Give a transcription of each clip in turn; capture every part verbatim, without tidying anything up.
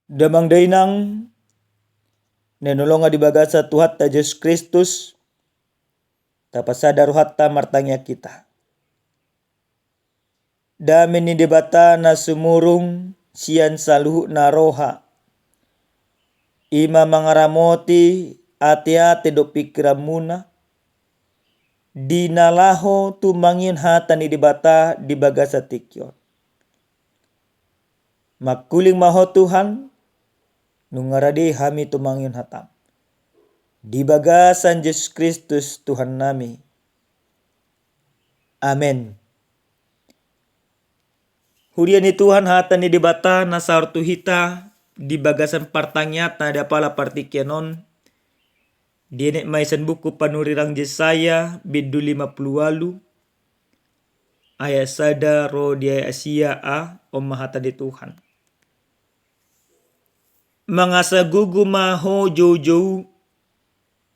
Damang dainang na hinaholongan di bagasan Tuhanta Jesus Kristus, tapasada rohanta martangiang hita. Dame ni Debata na sumurung sian saluhutna roha, i ma mangaramoti ateate dohot pingkiranmuna, di na laho tumangihon hata ni Debata di bagasan tingki on. Mangkuling ma Ho Tuhan, nunga rade hami tumangihon hataM. Di bagasan Jesus Kristus Tuhannami. Amen. Huria ni Tuhan, hata ni Debata na saor tu hita di bagasan partangiangan na di apala partingkian on, dienet ma i sian buku panurirang Jesaya, bindu lima pulu ualu, ayat sada ro di ayat sia a. On ma hata ni Tuhan. Mangasa gogo ma ho joujou,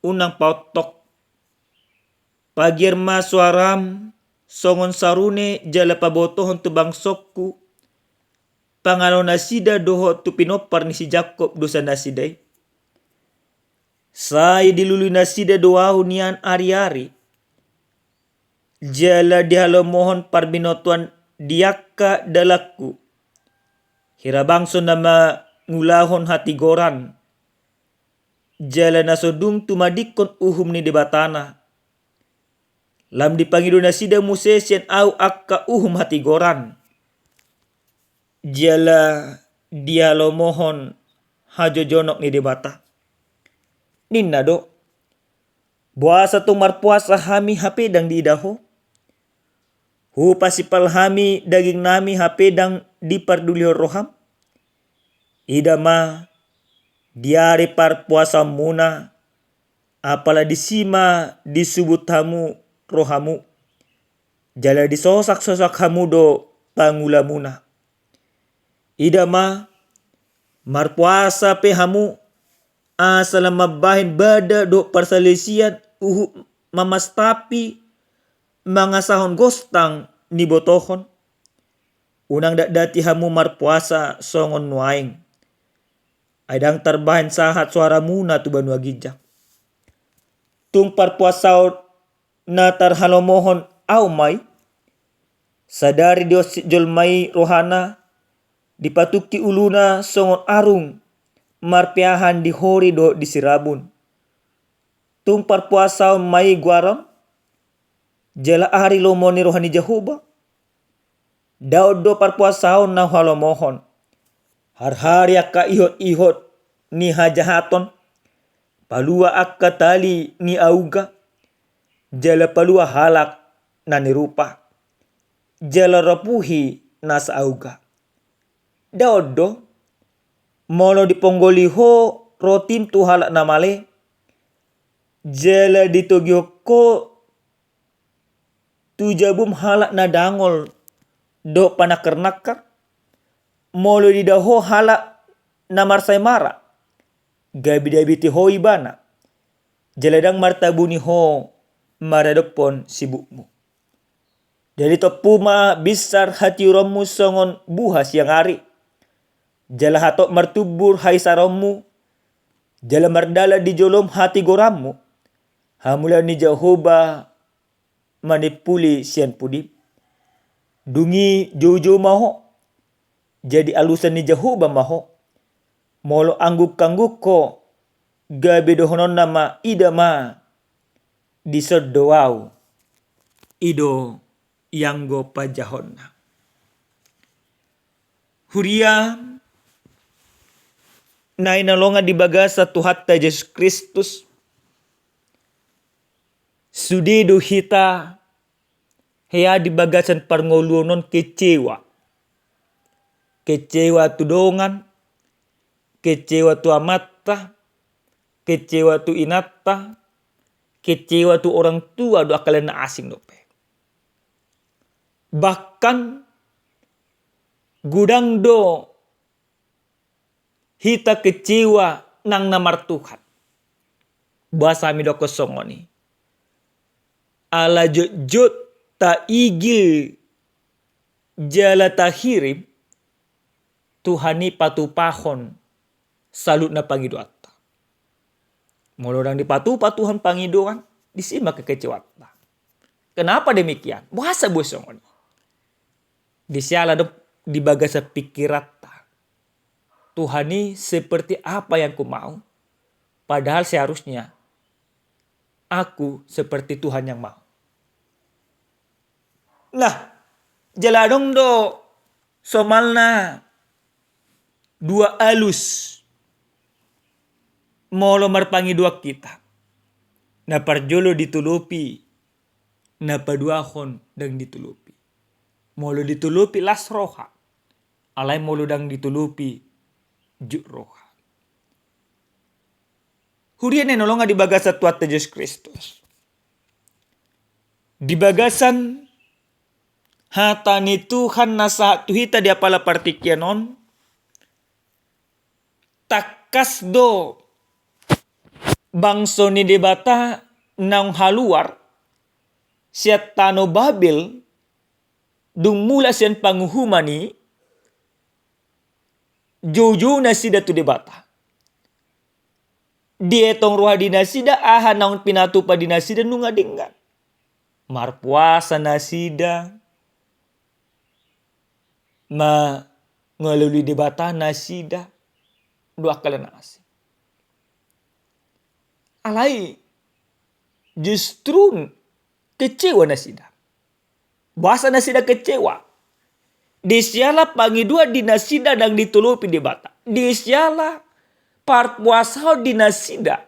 unang paontok. Pagiar ma soaram songon sarune jala pabotohon tu bangsongku pangalo nasida dohot tu pinompar ni si Jakkob dosa nasida i. Sai dilului nasida do Ahu nian ari-ari, jala dihalomohon parbinotoan di angka dalangku. Hira bangso na mangulahon hatigoran, jala na so dung tumadingkon uhum ni Debatana. Lam dipangido nasida muse sian Ahu angka uhum hatigoran, jala dihalomohon hajojonok ni Debata. Ninna do: Boasa tung marpuasa hami hape ndang diida Ho? Hupasimpal hami dagingnami hape ndang dipardulihon rohaM? Ida ma, di ari parpuasaonmuna, apala disi ma disubut hamu rohamu, jala disosak-sosak hamu do pangulamuna. Ida ma, marpuasa pe hamu, asa lam mambahen bada dohot parsalisian, huhut mamastapi mangasahon gostang nibotohon. Unang datdati hamu marpuasa songon nuaeng, ai ndang tarbahen sahat soaramuna tu banua ginjang. Tung parpuasaon na tarhalomohon Ahu ma i. Sadari dionsit jolma i rohana, dipatungki uluna songon arung marpeahan di hori dohot di sirabun. Tung parpuasaon ma i goaron, jala ari lomo ni roha ni Jahowa? Daon do parpuasaon na huhalomohon. Harhari angka ihot-ihot ni hajahaton, palua angka tali ni auga, jala palua halak na nirupa, jala ropuhi nasa auga. Daon do, molo diponggoli ho rotim tu halak na male, jala ditogihon ho tu jabum halak na dangol dohot panangkar-nangkar, molo diida ho halak na marsaemara, gabe diabiti ho ibana, jala ndang martabuni ho maradophon sibukmu. Jadi tompu ma binsar hatiuronmu songon buha siang ari, jala hatop martumbur haisaronmu, jala mardalan di jolom hatigoranmu, hamuliaon ni Jahowa manimpuli sian pudim. Dung i joujou ma ho, jadi alusan ni Jahowa ma ho. Molo angguk-angguk ho, gabe dohononna ma: Ida ma, dison do ahu, i do ianggo panjahonna. Huria na hinaholongan di bagasan Tuhanta Jesus Kristus, sude do hita hea di bagasan parngoluon on kecewa. Kecewa tu dongan, kecewa tu amanta, kecewa tu inanta, kecewa tu orang tua dohot angka lae na asing dope. Bahkan godang do hita kecewa nang na martuhan. Boasa hami dokkon songon i? Ala jotjot taigil jala tahirim, Tuhan i patupahon saluhutna pangidoanta. Molo ndang dipatupa Tuhan pangidoan, disi ma kekecewaanta. Kenapa demikian? Boasa boi songon i? Disi ala do di bagasan pikiranta, Tuhan i seperti apa yang ku mau, padahal seharusnya aku seperti Tuhan yang mau. Nah, jala adong do somalna dua alus molo marpangidoan hita. Na parjolo ditolopi, na paduahon ndang ditolopi. Molo ditolopi las roha, alai molo ndang ditolopi jut roha. Huria na hinaholongan di bagasan Tuhanta Jesus Kristus. Di bagasan hata ni Tuhan na sahat tu hita di apala partingkian on, tangkas do bangso ni Debata naung haluar sian tano Babel, dung mulak sian panguhuman i, joujou nasida tu Debata. Dietong roha di nasida, aha naung pinatupa di nasida nunga denggan. Marpuasa nasida, mangalului Debata nasida, dua kali na asing. Alai justru kecewa nasida. Boasa nasida kecewa? Disi ala pangidoan di nasida ndang ditolopi Debata. Disi ala parpuasaon di nasida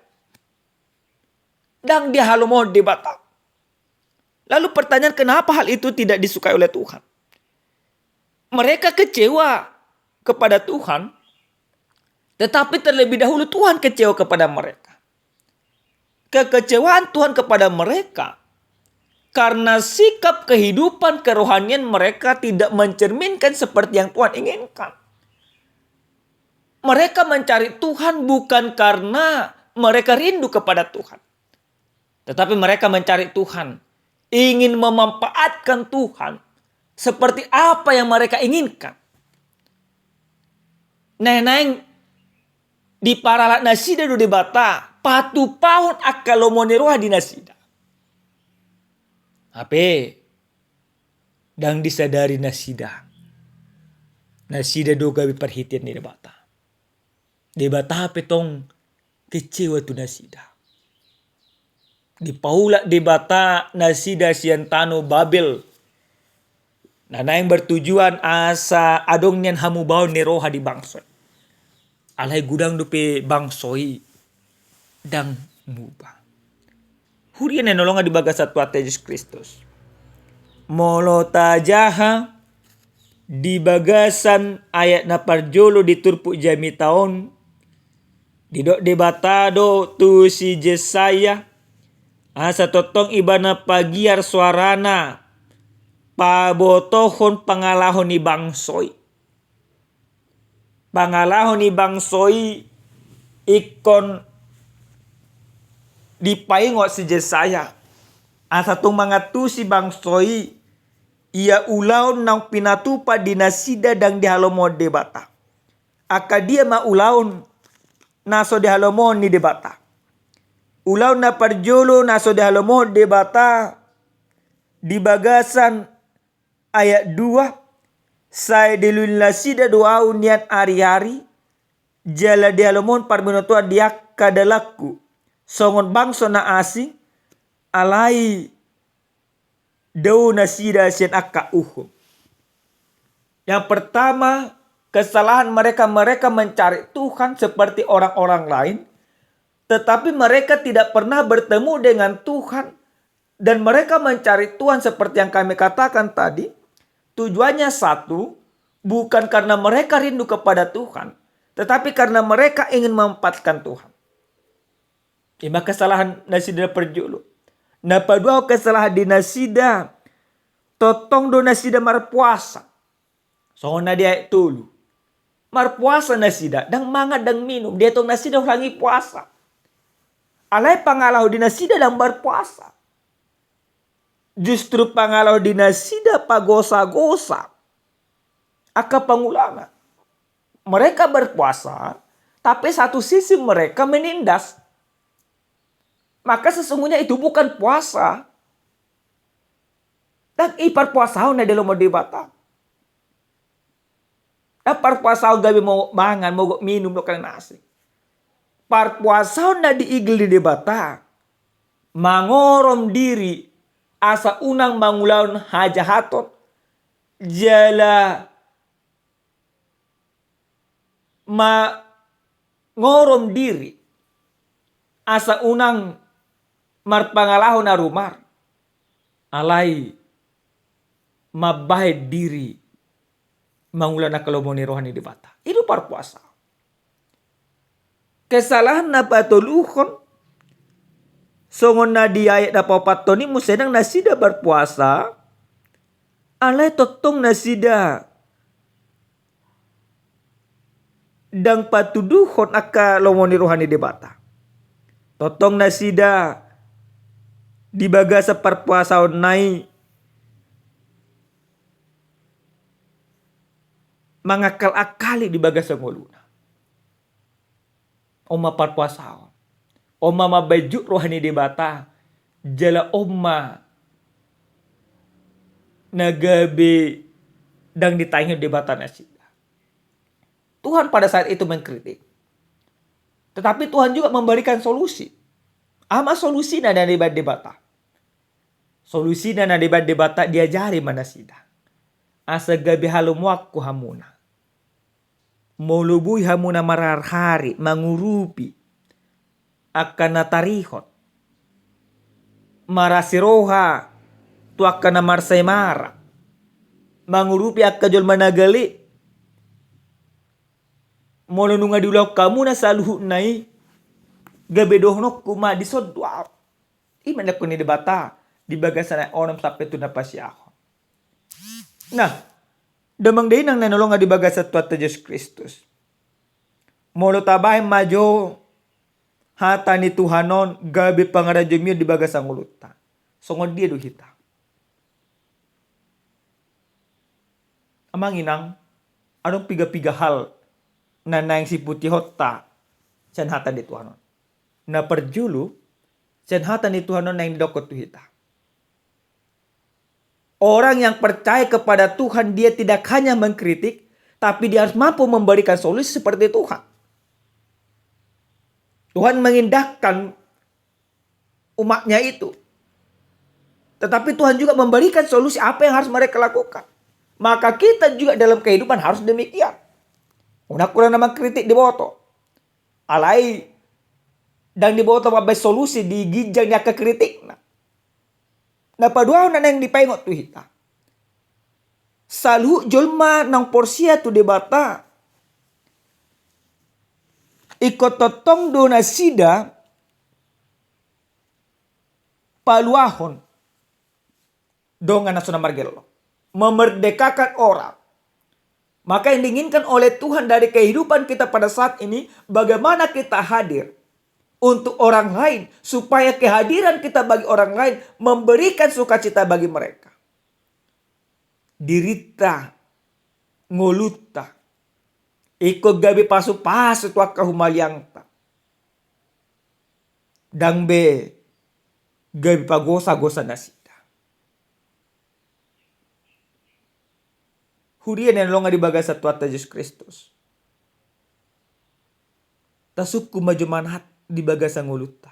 ndang dihalomohon Debata. Lalu pertanyaan, kenapa hal itu tidak disukai oleh Tuhan? Mereka kecewa kepada Tuhan, tetapi terlebih dahulu Tuhan kecewa kepada mereka. Kekecewaan Tuhan kepada mereka karena sikap kehidupan kerohanian mereka tidak mencerminkan seperti yang Tuhan inginkan. Mereka mencari Tuhan bukan karena mereka rindu kepada Tuhan, tetapi mereka mencari Tuhan, ingin memanfaatkan Tuhan seperti apa yang mereka inginkan. Naeng-naeng diparalat nasida do Debata patupahon angka lomo ni roha di nasida. Hape ndang disadari nasida, nasida do gabe parhitean ni Debata. Debata pe tong kecewa tu nasida. Dipaulak Debata nasida sian tano Babel, na naeng bertujuan asa adong nian hamubaon ni roha di bangso i. Alai godang dope bangso i ndang muba. Huria na hinaholongan di bagasan Tuhanta Jesus Kristus. Molo tajaha di bagasan ayat na parjolo di turpuk jamita on, didok Debata do tu si Jesaya, asa tongtong ibana pagiar soarana pabotohon pangalaho ni bangso i. Pangalaho ni bangso i ingkon dipaingot si Jesaya, asa tung mangantusi bangso i ia ulaon naung pinatupa di nasida ndang dihalomohon Debata. Angka dia ma ulaon na so dihalomohon ni Debata? Ulaon na parjolo na so dihalomohon Debata di bagasan ayat dua, sai dilului nasida do ahu nian ariari, jala dihalomohon parbinotoan di angka dalanku, songon bangso na asing, alai dao nasida sian angka uhum. Yang pertama, kesalahan mereka, mereka mencari Tuhan seperti orang-orang lain, tetapi mereka tidak pernah bertemu dengan Tuhan, dan mereka mencari Tuhan seperti yang kami katakan tadi, tujuannya satu, bukan karena mereka rindu kepada Tuhan, tetapi karena mereka ingin memanfaatkan Tuhan. Ima kesalahan nasida parjolo. Na paduahon kesalahan di nasida, tongtong do nasida marpuasa. Songon na di ayat tolu. Marpuasa nasida, ndang mangan, ndang minum, dietong nasida holan i puasa. Alai pangalaho di nasida ndang marpuasa. Justru pangalaho di nasida pagosa-gosa angka pangulangan. Mereka berpuasa, Tapi satu sisi mereka menindas. Maka sesungguhnya itu bukan puasa. Ndang i parpuasaon na dilomo Debata. Ndang parpuasaon gabe mogok mangan, mogok minum, dohot na asing. Parpuasaon na diigil ni Debata, mangorom diri asa unang mangulahon hajahaton, jala mangorom diri asa unang marpangalaho na rumar, alai mambahen diri mangulahon angka lomo ni roha ni Debata. I do parpuasa. Kesalahan na patoluhon, songon na di ayat na paopathon i, muse nang nasida marpuasa, alai tongtong nasida ndang patuduhon angka lomo ni roha ni Debata. Tongtong nasida di bagasan parpuasaonna i mangakal-akali di bagasan ngoluna. On ma parpuasaon. On ma mambahen jut roha ni Debata. Jala on ma na gabe ndang ditaingihon Debata nasida. Tuhan pada saat itu mengkritik. Tetapi Tuhan juga memberikan solusi. Aha ma solusina na dibahen Debata? Solusina na dibahen Debata, diajari ma nasida. Asa gabe halomoanku hamuna. Molo boi hamuna marharhari, mangurupi angka na tarihot, marasi roha tu angka na marsaemara, mangurupi angka jolma na gale. Molo nunga diulahon hamuna saluhutna i, gabe dohononku ma dison do ahu. I ma nidok ni Debata di bagasan ayat onom sampe tu na pasiahon. Nah, damang dainang na hinaholongan di bagasan Tuhanta Jesus Kristus, molo tabahen ma jo hata ni Tuhan on gabe pangarajomion di bagasan ngolunta, songon dia do hita? Amang inang, adong piga-piga hal na naeng siputihonta sian hata ni Tuhan on. Na parjolo, sian hata ni Tuhan on naeng didokkon tu hita, orang yang percaya kepada Tuhan, dia tidak hanya mengkritik, tapi dia harus mampu memberikan solusi seperti Tuhan. Tuhan mengindahkan umatnya itu. Tetapi Tuhan juga memberikan solusi apa yang harus mereka lakukan. Maka kita juga dalam kehidupan harus demikian. Unang hurang na mangkritik diboto. Alai ndang diboto mambahen solusi di ginjang ni angka kritikna. Na paduahon na naeng dipaingot tu hita, saluhut jolma naung porsea tu Debata, ingkon tongtong do nasida paluahon dongan na so na margello, memerdekakan orang. Maka yang diinginkan oleh Tuhan dari kehidupan kita pada saat ini, bagaimana kita hadir untuk orang lain, supaya kehadiran kita bagi orang lain memberikan sukacita bagi mereka. Dirinta, ngolunta, ingkon gabe pasu-pasu tu angka humaliangta. Ndang be gabe pagosa-gosa nasida. Huria na hinaholongan di bagasan Tuhanta Jesus Kristus, tasungkun ma jo manat di bagasan ngolunta.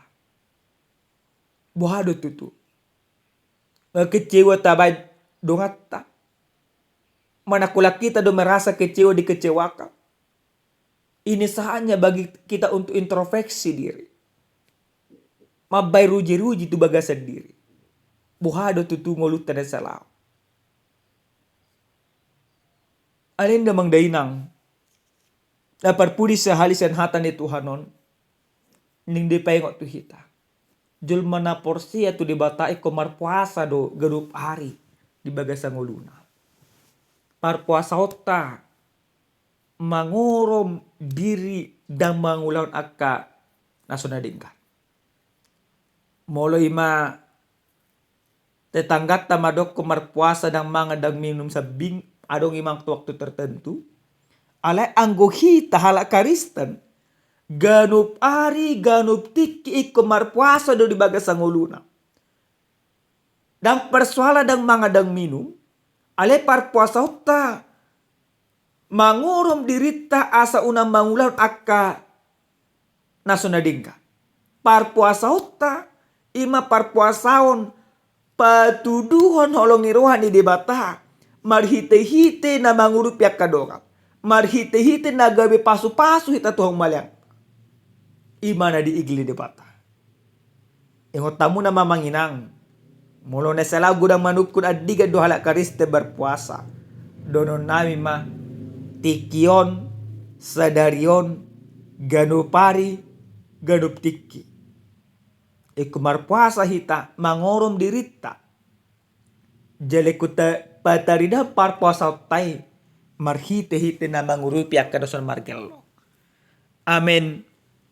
Boha do tutu? Nga kecewa tabahen donganta? Manang holan hita do merasa kecewa, dikecewakan? Ini saatnya bagi kita untuk introspeksi diri, mambahen ruji-ruji tu bagasan diri. Boha do tutu ngolunta na salaho? Alai damang dainang, na parpudi sahali sian hata ni Tuhan on, naeng dipaingot tu hita, jolma na porsea tu Debata ingkon marpuasa do ganup ari di bagasan ngoluna. Parpuasaonta mangorom diri ndang mangulahon angka na so na denggan. Molo i ma tetangganta mandokkon marpuasa, ndang mangan ndang minum sambing, adong i ma tu waktu tertentu. Alai anggo hita halak Kristen, ganup ari, ganup tingki ingkon marpuasa do di bagasan ngoluna. Ndang persoalan ndang mangan ndang minum, alai parpuasaonta mangorom dirinta asa unang mangulahon angka na so na denggan. Parpuasaonta i ma parpuasaon patuduhon holong ni roha ni Debata marhitehite na mangurupi angka dongan, marhitehite na gabe pasupasu hita tu hamaliang. I ma na diigil ni Debata. Ingot hamu na amang inang, molo na sai lagu ndang manungkun andigan do halak Kristen marpuasa, dohonon nami ma, tingki on, sadari on, ganup ari, ganup tingki ingkon marpuasa hita, mangorom dirinta. Jala ingkon ta-, pataridahon parpuasaonta i marhitehite na mangurupi angka na so na margellok. Amen.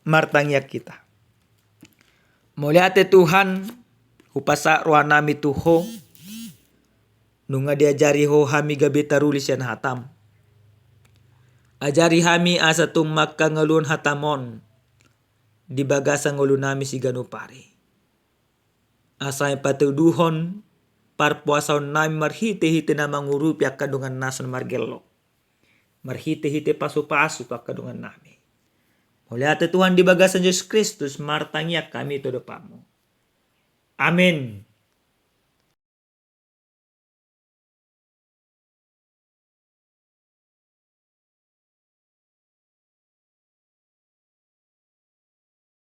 Martangiang hita. Mauliate Tuhan, hupasahat roha nami tu Ho, nunga diajari Ho hami gabe taruli sian hataM. Ajari hami asa tung mangkalualuhon hataM on di bagasan ngolu nami siganup ari, asa patuduhon parpuasaon nami marhitehite na mangurupi angka dongan na so na margellok, marhitehite pasupasu tu angka dongan nami. Mauliate Tuhan, di bagasan Jesus Kristus martangiang hami tu adopanMu. Amen.